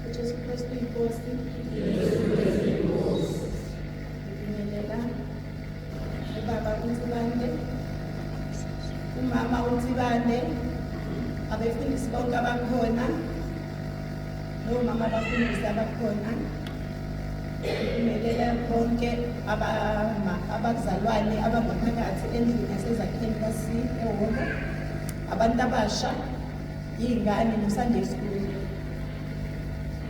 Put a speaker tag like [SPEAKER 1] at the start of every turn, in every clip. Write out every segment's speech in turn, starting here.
[SPEAKER 1] UJesu Kristu iNkosi. Ngibingelela ubaba uNtsibande, umama uNtsibande, abefundisi bonke abakhona, nomama abafundisi abakhona. Ngibingelela bonke abazalwane abangaphakathi endlini yasezakheni ka-C ehholo, abantu abasha, iy'ngane no-Sunday school.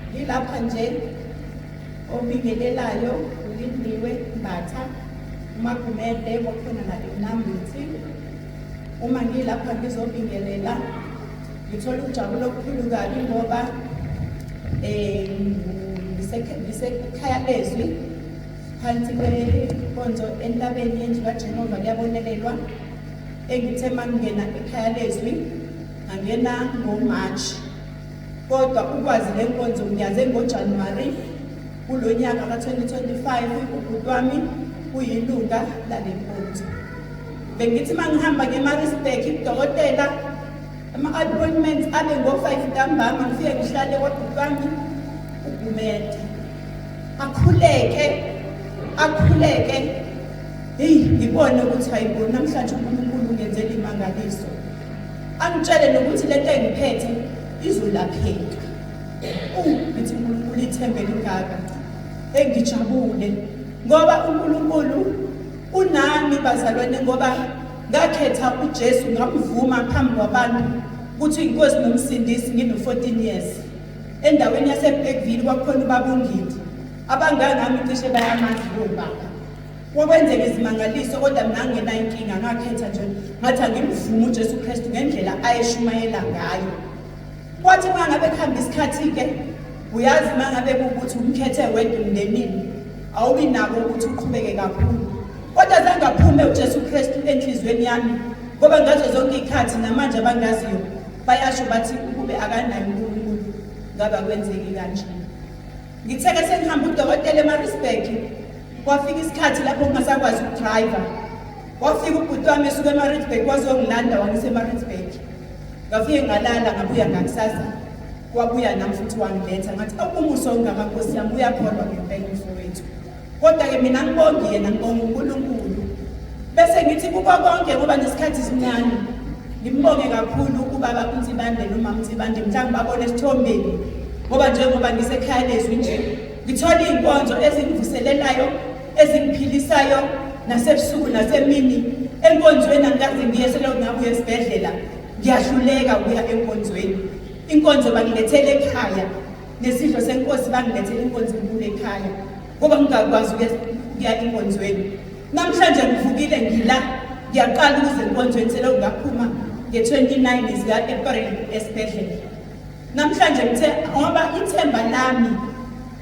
[SPEAKER 1] Ngilapha nje obingelelayo uLindiwe Mbatha uMagumede wakhona la eMnambithi. Uma ngilapha ngizobingelela ngithola ukujabula okukhulu kabi ngoba um ngisekhaya lezwi phansi kwenkonzo entabeni yendlu kaJehova kuyabonelelwa engithe mangingena ekhaya lezwi ngangena ngoMarch Kodwa ukwazi le nkonzo ngiyaze ngoJanuwari kulo nyaka ka-2025 ubhuti wami uyilunga lale nkonzo. Bengithi uma ngihamba ngeMaritzburg kudokotela ama-appointments abe ngo-5 ntambama ngifike ngihlale kwabhuti wami uGumede. Akhuleke, akhuleke. Heyi ngibone ukuthi hayibo namhlanje uNkulunkulu ungenzela imangaliso. Angitshele nokuthi lento engiphethe izolapheka. Ngithi uNkulunkulu ithemba elingaka. Engijabule ngoba uNkulunkulu unami bazalwane ngoba ngakhetha uJesu ngamvuma phambi kwabantu ukuthi inkosi nomsindisi ngino-14 years. Endaweni yaseBergville kwakukhona ubaba uNgidi. Abangangami cishe bayamazi lowo baba. Kwakwenzeka izimangaliso kodwa mina ngingenayo inkinga ngakhetha nje ngathi angimvume uJesu Kristu ngendlela ayeshumayela ngayo. Kwathi uma ngabe kuhamba isikhathi-ke uyazi uma ngabe kuwukuthi umkhethe wedwa emndenini awubi nako ukuthi uqhubeke kakhulu. Kodwa zange aphume uJesu Kristu enhliziyweni yami ngoba ngazo zonke iy'khathi namanje abangaziyo bayasho bathi ukube akanayo uNkulunkulu ngabe akwenzeki kanje. Ngithe-ke sengihamba udokotela eMaritzburg kwafika isikhathi lapho ngingasakwazi ukudrayiva. Wafika ubhuti wami esuka eMaritzburg wazongilanda wangisa eMaritzburg. Ngafike ngalala ngabuya ngakusasa wabuya nami futhi wangiletha ngathi umusa ongaka Nkosi yami uyakholwa ngempela umfowethu. Kodwa-ke mina ngibongi yena ngibonga uNkulunkulu. Bese ngithi kuko konke ngoba nesikhathi sincane ngimbonge kakhulu ubaba uNsibande nomama uNsibande mhla ngibabona esithombeni ngoba njengoba ngisekhaya lezwi nje ngithola iy'nkonzo ezingivuselelayo ezingiphilisayo nasebusuku nasemini enkonzweni angikaze ngiye selokhu ngabuya esibhedlela ngiyahluleka ukuya enkonzweni inkonzo bangilethele ekhaya nesidlo senkosi bangilethele inkonzo enkulu ekhaya ngoba ngingakwazi ukuya enkonzweni namhlanje ngivukile ngila ngiyaqala ukuze enkonzweni selokhu ngaphuma nge-29 zika-April esibhedlela namhlanje ngithe ngoba ithemba lami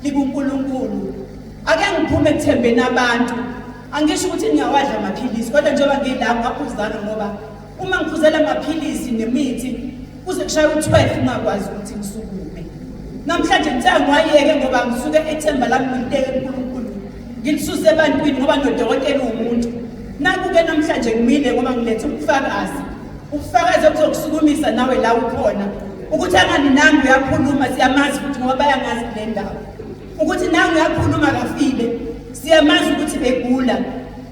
[SPEAKER 1] likuNkulunkulu ake ngiphume ekuthembeni abantu angisho ukuthi ngiyawadla amaphilisi kodwa njengoba ngila ngaphuzana ngoba uma ngiphuzela amaphilisi nemithi kuze kushaya u-12 ngingakwazi ukuthi ngisukume namhlanje ngithe angiwayeke ngoba ngisuke ethemba lami ngilibeke kuNkulunkulu ngilisuse ebantwini ngoba nodokotela uwumuntu naku-ke namhlanje ngimile ngoba ngilethe ubufakazi ubufakazi obuzokusukumisa nawe la ukhona ukuthi angani nangu uyakhuluma siyamazi ukuthi ngoba bayangazi kule ndawo ukuthi nangu uyakhuluma kafile siyamazi ukuthi begula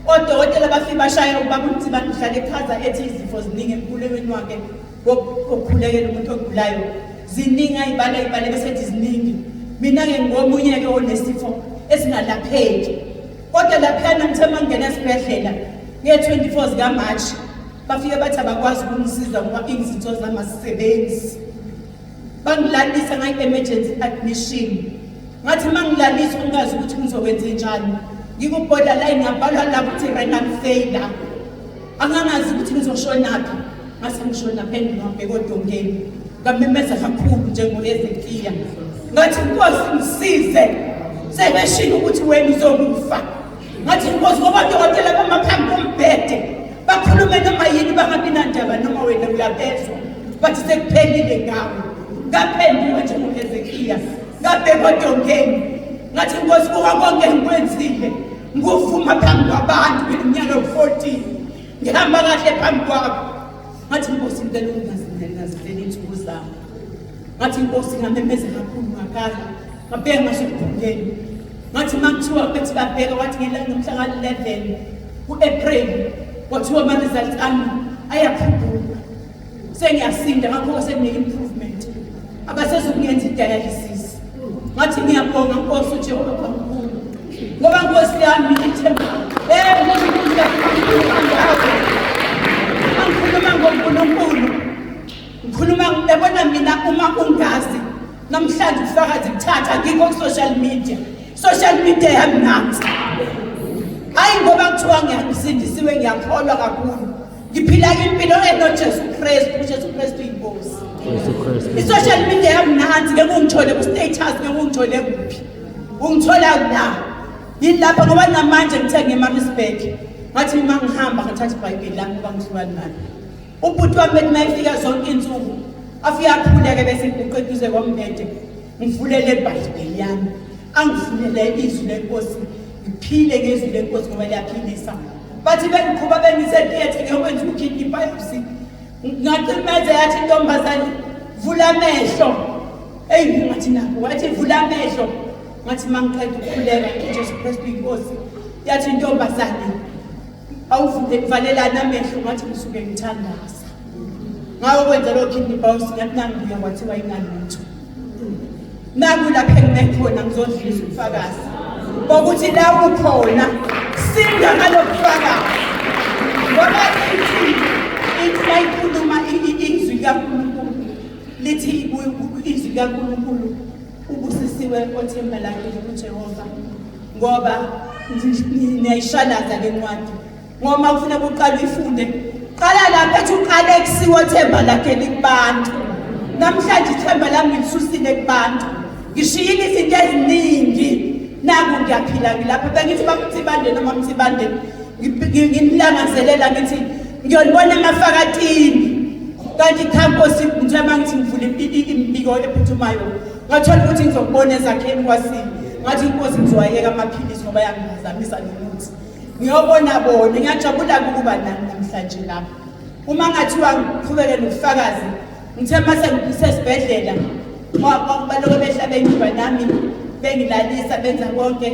[SPEAKER 1] odokotela bafike bashaya ubaba uMtsibane uhlale echaza ethi izifo ziningi emkhulekweni wakhe wokukhulekela umuntu ogulayo ziningi ayibale ayibale bese ethi ziningi mina-ke ngomunye-ke onesifo esingalapheki kodwa laphiyana ngithe uma ngingena esibhedlela nge-24 zikaMarch bafike bathi abakwazi ukungisiza ngoba izinto zami azisebenzi bangilalisa ngayi-emergency admission ngathi uma ngilaliswa ngingazi ukuthi ngizokwenze njani ngiku-borderline ngabhalwa la ukuthi renal failure angangazi ukuthi ngizoshonaphi ngase ngishona phendula ngabheka odongeni ngamemeza kakhulu njengoHezekiya ngathi nkosi ngisize sebeshilo ukuthi wena uzokufa ngathi nkosi ngoba dokotela bama phambi kombhede bakhulume noma yini bangabi nandaba noma wena uyabezwa bathi sekuphelile ngawe ngaphenduka njengoHezekiya ngabheka odongeni ngathi nkosi kuka konke engikwenzile nguvuma phambi kwabantu ngineminyaka ewu-14 ngihamba kahle phambi kwakho ngathi nkosi ngicela ungazileli iy'nsuku zami. Ngathi inkosi ngamemeza kakhulu ngakhala ngabheka ngasekugungeni ngathi uma kuthiwa bethi babheka wathi ngelanga mhla ka-11 ku-April kwathiwa ama-results ami ayakhuphuka sengiyasinda ngakho-ke sengine-improvement abasezokungenza i-dialysis. Ngathi ngiyabonga nkosi uJehova mkhulu ngoba nkosi yami ithemba ngikhuluma ngoNkulunkulu ngikhuluma yabona mina uma ungazi namhlanje ubufakazi kuthatha ngikho ku-social media social media yami nansi hayi ngoba kuthiwa ngisindisiwe ngiyakholwa kakhulu ngiphila impilo enoJesu Kristu uJesu Kristu inkosi
[SPEAKER 2] Jesu Kristu
[SPEAKER 1] i-social media yami nansi ngeke ungithole ku-status ngeke ungithole kuphi ungithola la yilapha ngoba namanje ngithe ngeMaritzburg ngathi uma ngihamba ngathatha ibhayibheli lami ngoba ngihlukani nalo ubhuti wami bethi mayefika zonke iy'nsuku afike akhuleke bese ngiguqe eduze kombhede ngivulele ibhayibheli yami angivulele izwi lenkosi ngiphile ngezwi lenkosi ngoba liyaphilisa bathi bengiqhuba bengise theatre ngiyokwenza ukidney biopsy ngacimeza yathi intombazane vula amehlo eyi ngathi nakho wathi vula amehlo ngathi uma ngiqeda ukukhuleka uJesu Kristu inkosi yathi intombazane awuvule kuvalelana amehlo ngathi ngisuke ngithandaza ngawo kwenza lo kidney biopsy ngathi nangibuya kwathiwa ingalutho Naku lapha engime khona ngizodlulisa ubufakazi bokuthi la ukhona sinda ngalobufakazi ngoba ithi ithi mayikhuluma izwi likaNkulunkulu lithi izwi likaNkulunkulu ubusisiwe othemba lakhe kuJehova ngoba niyayishalaza le ncwadi Ngoba kufuneka uqale uyifunde. Qala lapha ethi uqale kusiwo themba lakhe likubantu. Namhlanje ithemba lami ngilisusile kubantu. Ngishiyile izinto eziningi. Naku ngiyaphila ngilapha bengithi bamthibande noma mthibande nginilangazelela ngithi ngiyolibona emafakatini. Kanti cha Nkosi ngithe mangithi ngivula imibiko ephuthumayo ngathola ukuthi ngizokubona ezakheni kwasini. Ngathi inkosi ngizowayeka amaphilisi ngoba yangiphazamisa nomuthi. Ngiyobona bona ngiyajabula ukuba nani namhlanje lapha. Uma ngathiwa ngiqhubeke nobufakazi ngithe mase ngisesibhedlela balokho behla bengiba nami bengilalisa benza konke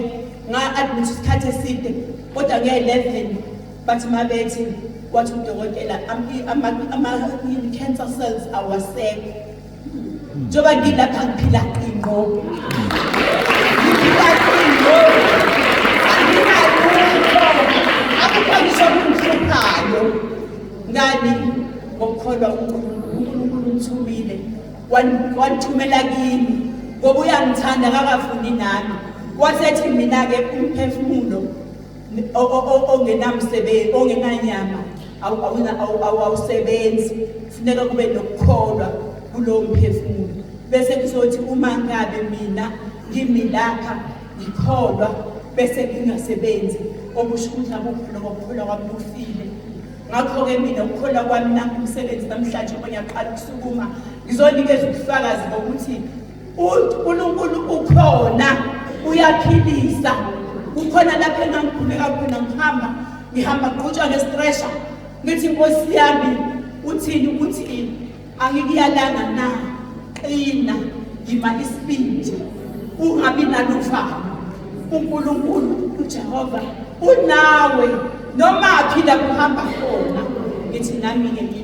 [SPEAKER 1] nga-admit isikhathi eside kodwa nge-11 bathi mabethi wathi udokotela ama-cancer cells awasekho njengoba ngilapha ngiphila qinqo ngiphila qinqo anginalutho akukho ngisho okungihluphayo ngani ngokukholwa uNkulunkulu uNkulunkulu ungithumile wanithumela kimi ngoba uyangithanda akakafuni nami wasethi mina-ke umphefumulo ongenamsebenzi ongenanyama awusebenzi kufuneka kube nokukholwa kulowo mphefumulo bese kuzothi uma ngabe mina ngimi lapha ngikholwa bese ngingasebenzi okusho ukuthi akukho lokho kukholwa kwami kufile ngakho-ke mina ukukholwa kwami nanku umsebenzi namhlanje ngoba ngiyaqala ukusukuma ngizonikeza ubufakazi bokuthi uNkulunkulu ukhona uyaphilisa kukhona lapho engangikhuleka khona ngihamba ngihamba ngiqhutshwa ngesitresha ngithi nkosi yami uthini ukuthi angikuyalanga na qina yima isibindi ungabi naluvalo uNkulunkulu uJehova unawe noma phi la kuhamba khona ngithi nami-ke.